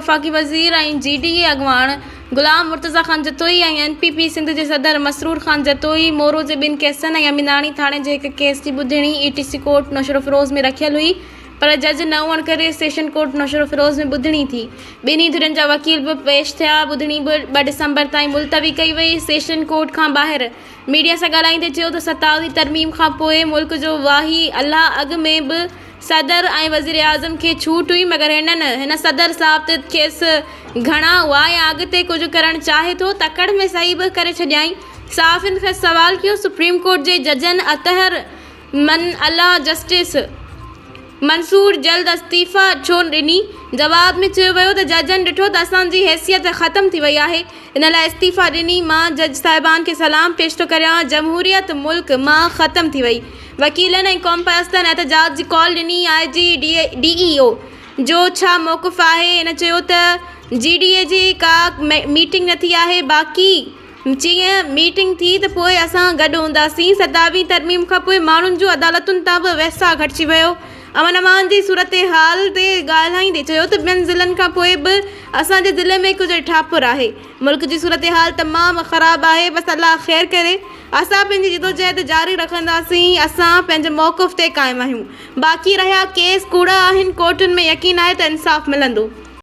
وفاقي وزير ۽ جي ڊي اي اڳواڻ Ghulam Murtaza Khan Jatoi ۽ N P P Sindh جي صدر مسرور خان جتوئي مورو جي ٻن ڪيسن ۽ اميناڻي ٿاڻي جي هڪ ڪيس جي ٻڌڻي اي ٽي سي ڪورٽ نوشهروفيروز ۾ رکيل هئي پر جج نه هئڻ ڪري سيشن ڪورٽ نوشهروفيروز ۾ ٻڌڻي ٿي. ٻنهي ڌرين جا وڪيل به پيش ٿيا. ٻڌڻي به ٻه ڊسمبر تائين ملتوي ڪئي وئي. سيشن ڪورٽ کان ٻاهر ميڊيا سان ڳالهائيندي چيو ته ستاويهين ترميم کان پوء ملڪ جو واهي الله اڳ ۾ به صدر ۽ وزيراعظم کي ڇوٽ هئي مگر هنن هن صدر صاحب تي کيس گهڻا هئا يا اڳتي ڪجهه ڪرڻ چاهي ٿو تڪڙ ۾ صحيح به ڪري ڇڏيائين. صحافين کيس سوال ڪيو سپريم ڪورٽ جي ججن اطهر من الله جسٽس منصور جلد استعيفيٰ ڇو ڏني؟ جواب ۾ چيو ويو ته ججن ڏٺو ته اسان جي حيثيت ختم ٿي وئي آهي ان لاء استعيفيٰ ڏني، مان جج صاحبان کي سلام پيش ٿو ڪريان، جمهوريت ملڪ مان ختم ٿي وئي، وڪيلن ۽ قومپرستن احتجاج جي ڪال ڏني، آء جي ڊي اي او جو ڇا موقف آهي؟ هن چيو ته جي ڊي اي جي ڪا ميٽنگ نه ٿي آهي، باقي. جيئن ميٽنگ ٿي ته پوء اسان گڏ هونداسين، ستاويهين ترميم کانپوء ماڻهن جو عدالتن تان به ويساهه گهٽجي ويو، امن امان جي صورتحال تي ڳالهائيندي چيو ته ٻين ضلعن کانپوء به اسان جي ضلعي ۾ ڪجهه ٺاپر آهي، ملڪ جي صورتحال تمام خراب آهي، بس الله خير ڪري، اسان پنهنجي جدوجهد جاري رکنداسين، اسان پنهنجي موقف تي قائم آهيون، باقي رهيا ڪيس ڪوڙا آهن، ڪورٽن ۾ يقين آهي ته انصاف ملندو.